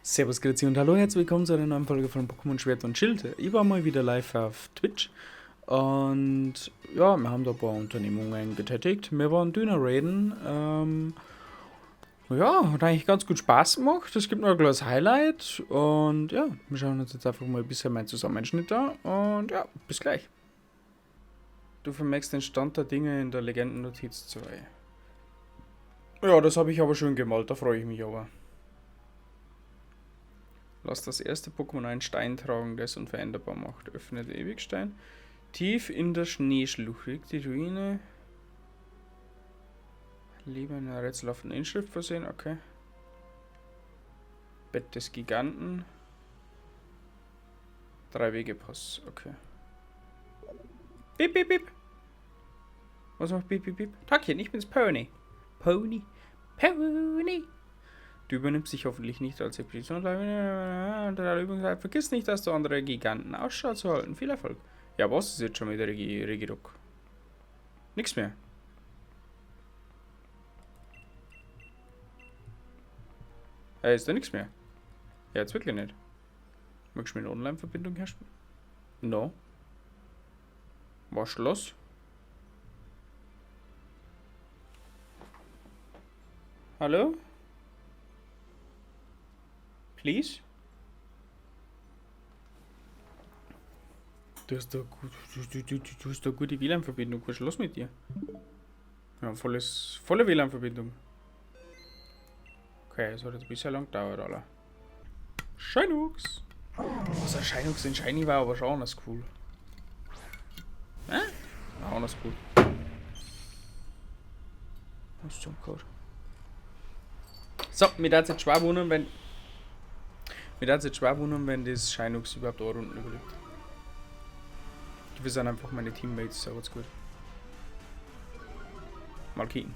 Servus, Grüezi und hallo, herzlich willkommen zu einer neuen Folge von Pokémon Schwert und Schild. Ich war mal wieder live auf Twitch und ja, wir haben da ein paar Unternehmungen getätigt. Wir waren Döner raiden. Ja, hat eigentlich ganz gut Spaß gemacht. Es gibt noch ein kleines Highlight und ja, wir schauen uns jetzt einfach mal ein bisschen meinen Zusammenschnitt an und ja, bis gleich. Du vermerkst den Stand der Dinge in der Legendennotiz 2. Ja, das habe ich aber schön gemalt, da freue ich mich aber. Lass das erste Pokémon einen Stein tragen, der es unveränderbar macht. Öffne den Ewigstein. Tief in der Schneeschlucht liegt die Ruine. Lieber in einer rätselhaften Inschrift versehen, okay. Bett des Giganten. 3 Wegepass, okay. Bip, bip, bip. Was macht bip, bip, bip? Tagchen, ich bin's Pony. Pony. Pony. Du übernimmst dich hoffentlich nicht als Expedition. Vergiss nicht, dass du andere Giganten Ausschau zu halten. Viel Erfolg. Ja, was ist jetzt schon mit Regirock? Nix mehr. Hey, ist da nix mehr? Ja, jetzt wirklich nicht. Möchtest du mir eine Online-Verbindung herstellen? No. War Schloss? Hallo? Please? Du hast da gut, du hast da gute WLAN-Verbindung. Was ist los mit dir? Ja, volle WLAN-Verbindung. Okay, das hat jetzt ein bisschen lang gedauert, Alter. Shinux! Was ein Shinux in Shiny war, aber schon anders cool. Hä? Auch anders cool. Was zum Code? So, mir darf jetzt schwer wundern, wenn. Mir darf jetzt schwer wundern, wenn das Shinux überhaupt auch unten überlebt. Wir sind einfach meine Teammates, so ganz gut. Mal kicken.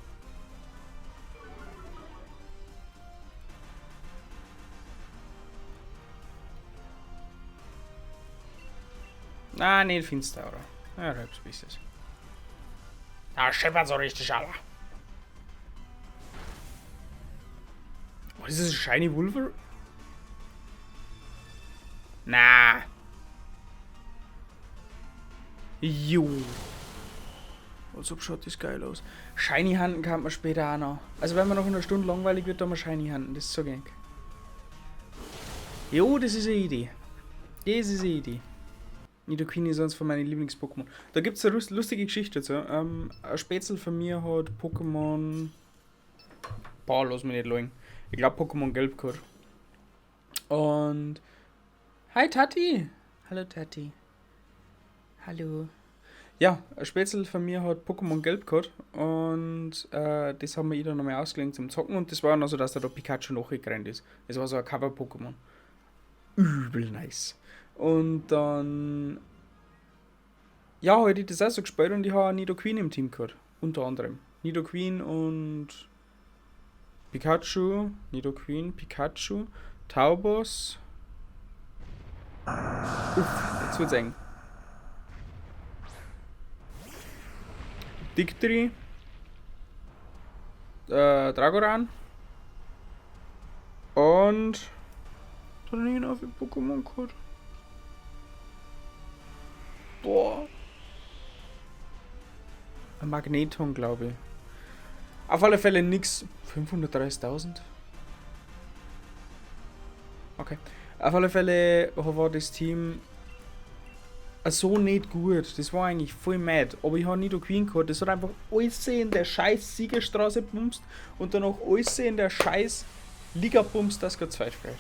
Ah, nee, finster, oder? Ja, da hab's bisschen. Da scheppert so richtig, Alter. Was ist das? Shiny Wolver? Na. Jo. Als ob schaut das geil aus. Shiny Hunten kann man später auch noch. Also wenn man noch eine Stunde langweilig wird, dann mal Shiny Hunten. Das ist so gängig. Jo, das ist eine Idee. Das ist eine Idee. Nidoqueen ist eins von meinen Lieblings-Pokémon. Da gibt's eine lustige Geschichte dazu. Ein Spätzl von mir hat Pokémon... Boah, lass mich nicht lügen. Ich glaub Pokémon Gelb gehabt. Und... Hi Tati! Hallo Tati. Hallo. Ja, ein Spätzl von mir hat Pokémon Gelb gehabt und das haben wir ihr dann nochmal ausgelegt zum Zocken und das war dann so, dass da Pikachu nachgerannt ist. Das war so ein Cover-Pokémon. Übel nice. Und dann... Ja, heute ich das auch so gespielt und ich habe auch Nidoqueen im Team gehabt. Unter anderem. Nidoqueen und Pikachu, Nidoqueen, Pikachu, Taubos. Uff, jetzt wird's eng. Dictri, Dragoran und hat er nicht noch viel Pokémon gehabt? Boah. Ein Magneton, glaube ich. Auf alle Fälle nix. 530.000? Okay. Auf alle Fälle war das Team so nicht gut. Das war eigentlich voll mad. Aber ich habe Nidoqueen gehabt. Das hat einfach alles in der scheiß Siegerstraße bumst und danach alles in der scheiß Liga bumst, das gerade zweit hat.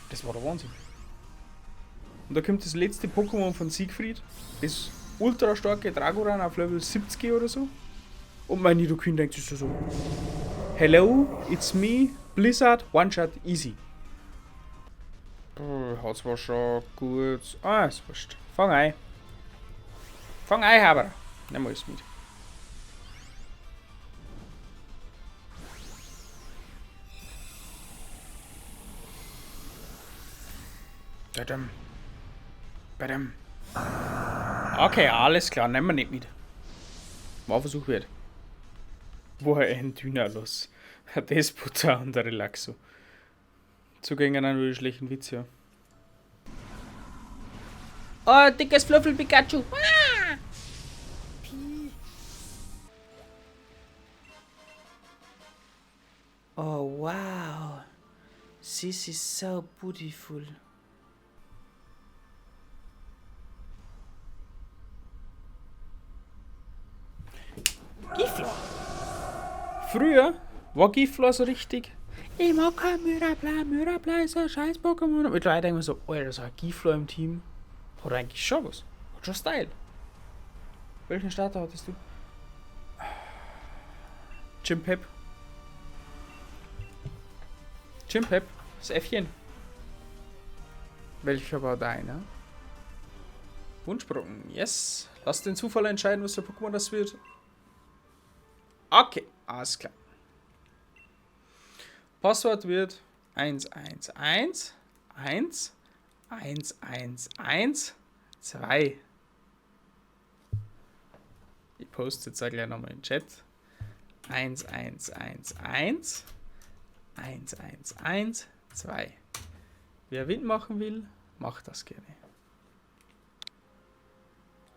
Das war der Wahnsinn. Und da kommt das letzte Pokémon von Siegfried, das ultra starke Dragoran auf Level 70 oder so. Und mein Nidoqueen denkt sich so, Hello, it's me, Blizzard, One Shot, easy. Brr, hat zwar schon gut. Ah, ist wurscht. Fang ein. Fang ein, Haber. Nimm alles mit. Badam. Badam. Okay, alles klar, nehmen wir nicht mit. War Versuch wert. Woher ein Dynalos? Despotar und der Relaxo. Zugänge an würde schlechten Witz, ja. Oh, dickes Fluffel Pikachu. Ah! Oh, wow. This is so beautiful. Giflor. Früher war Giflor so richtig. Ich mag kein Myrapla, Myrapla ist ein scheiß Pokémon. Und mittlerweile denke ich mir so, Alter, so ein Giflor im Team hat eigentlich schon was. Hat schon Style. Welchen Starter hattest du? Jim Pep. Jim Pep, das Äffchen. Welcher war deiner? Wunschbrocken, yes. Lass den Zufall entscheiden, was für Pokémon das wird. Okay, alles klar. Passwort wird 1 1 1 1 1 1 1 2. Ich poste jetzt auch gleich nochmal in den Chat. 1 1 1 1 1 1 1 2. Wer mitmachen will, macht das gerne.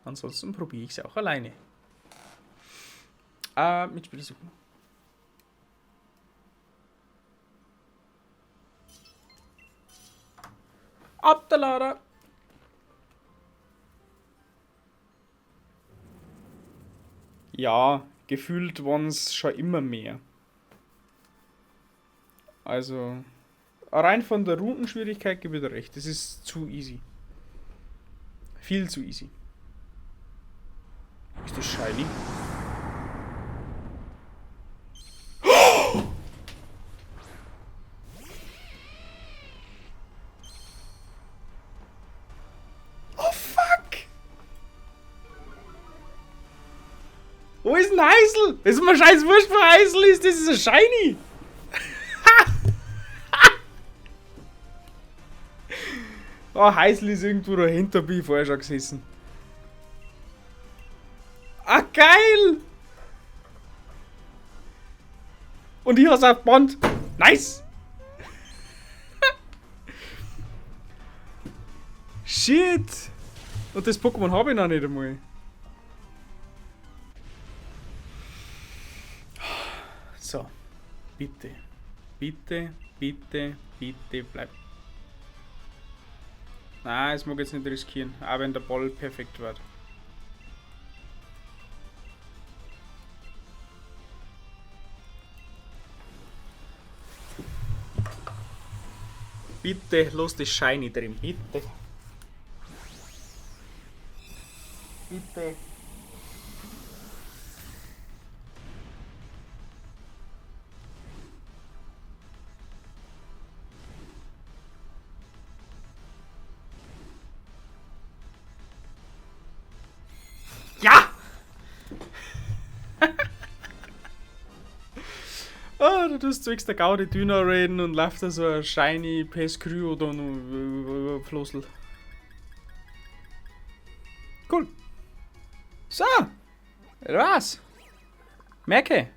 Ansonsten probiere ich es auch alleine. Mitspieler suchen. Ab der Lara. Ja, gefühlt waren es schon immer mehr. Also, rein von der Routenschwierigkeit gebe ich dir recht. Das ist zu easy. Viel zu easy. Ist das shiny? Oh fuck! Wo ist ein Heisel? Ist mir scheiß wurscht, wo Heisel ist. Das ist ein Shiny. Oh, Heisel ist irgendwo dahinter, bin ich vorher schon gesessen. Ah, geil! Und ich hab's auf Band. Nice! Shit! Und das Pokémon habe ich noch nicht einmal. So, bitte, bitte, bitte, bitte bleib. Nein, das mag ich jetzt nicht riskieren, auch wenn der Ball perfekt wird. Bitte, lass das Shiny drin, bitte. Bitte. Ja! Ah, du tust zwecks der Gaudi Dünner reden und läuft da so ein shiny Peskrü oder noch Flossel. Cool. So, das war's. Merke,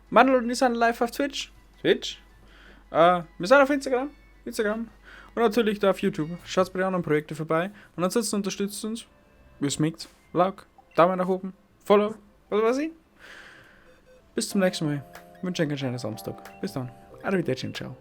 Manuel und ich sind live auf Twitch. Twitch. Wir sind auf Instagram. Instagram. Und natürlich da auf YouTube. Schaut bei den anderen Projekten vorbei. Und ansonsten unterstützt uns. Wie es schmeckt. Like, Daumen nach oben, Follow, was weiß ich. Bis zum nächsten Mal. Ich wünsche euch einen schönen Samstag. Bis dann. Arrivederci, ciao.